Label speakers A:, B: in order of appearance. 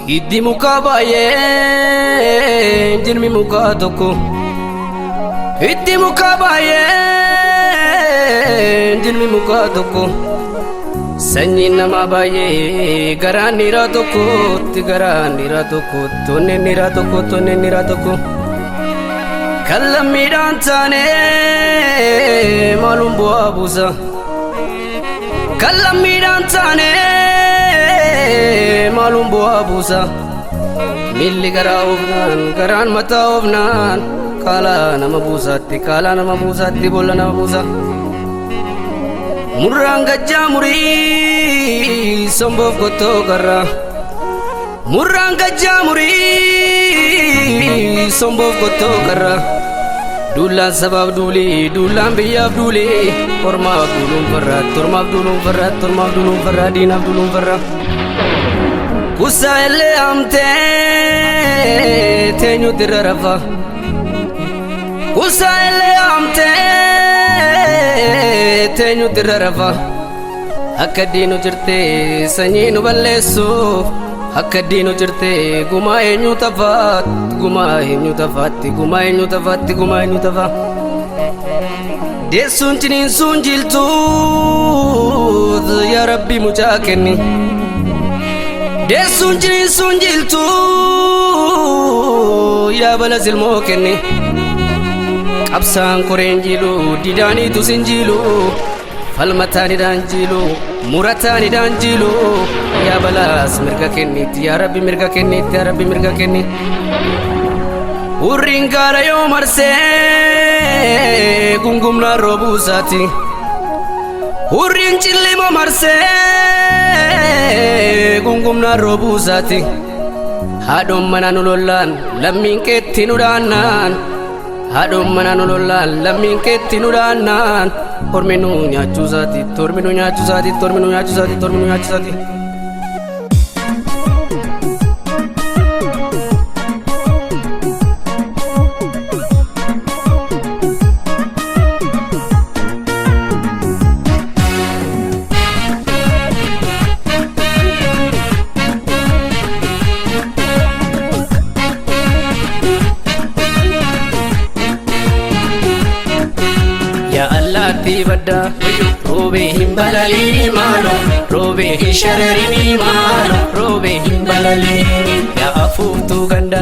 A: Hiddi mukaa baay'ee, jirmi mukaa tokko. Hiddi mukaa baay'ee, jirmi mukaa tokko. Sanyiin namaa baay'ee, garaan dhiiraa tokkotti, garaan dhiiraa tokkotti, onneen dhiiraa tokkotti, onneen dhiiraa tokko. Kan lammiidhaan taane maaluun bu'aa buusa. Kan lammiidhaan taane maaluun bu'aa buusa. Miilli garaa oofnaan, garaan mataa oofnaan, kaalaa nama buusaatti, kaalaa nama buusaatti, boolla nama buusa. Murraan gajjaa murii somboof qottoo qarraa. Murraan gajjaa murii somboof qottoo qarraa. Duulaan sabaaf duulii, duulaan biyyaaf duulii, ormaaf duuluun farraa, tormaaf duuluun farraa, tormaaf duuluun farraa, diinaaf duuluun farraa. Kusaa illee amtee teenyuutti irra rafa. Kusaa illee amtee teenyuutti irra rafa. Akka diinu jirtee sanyii nu balleessuuf, akka diinu jirtee gumaa eenyu tafaatti, gumaa eenyu tafaatti, gumaa eenyu tafaatti, gumaa eenyu tafa. Deessuun ciniinsuun jiltuut, yaa Rabbi mucaa kenni. Deessuun ciniinsuun jiltuu, yaa bala silmoo kenni. Qabsaan koreen jilu, didaaniitu sin jilu, falmataanidhaan jilu, murataanidhaan jilu, yaa balaas mirga kenniitti, yaa Rabbi mirga kenniitti, yaa Rabbi mirga kenni. Hurriin gaara yoo marsee gungumnaan roobuusaati. Hurriin cillima marsee gungumnaan roobuusaati. Haadhoon mana nu lollaan, lammiin keetti nu dhaannaan. Haadhoon mana nu lollaan, lammiin keetti nu dhaannaan. Ormi nu nyaachuusaati, tormi nu nyaachuusaati, tormi nu nyaachuusaati, tormi nu nyaachuusaati. Yaa allaattii baddaa, roobee hin balaliini maalo, roobee hin shararini maalo, roobee hin balaliini. Yaa afuuftuu ganda,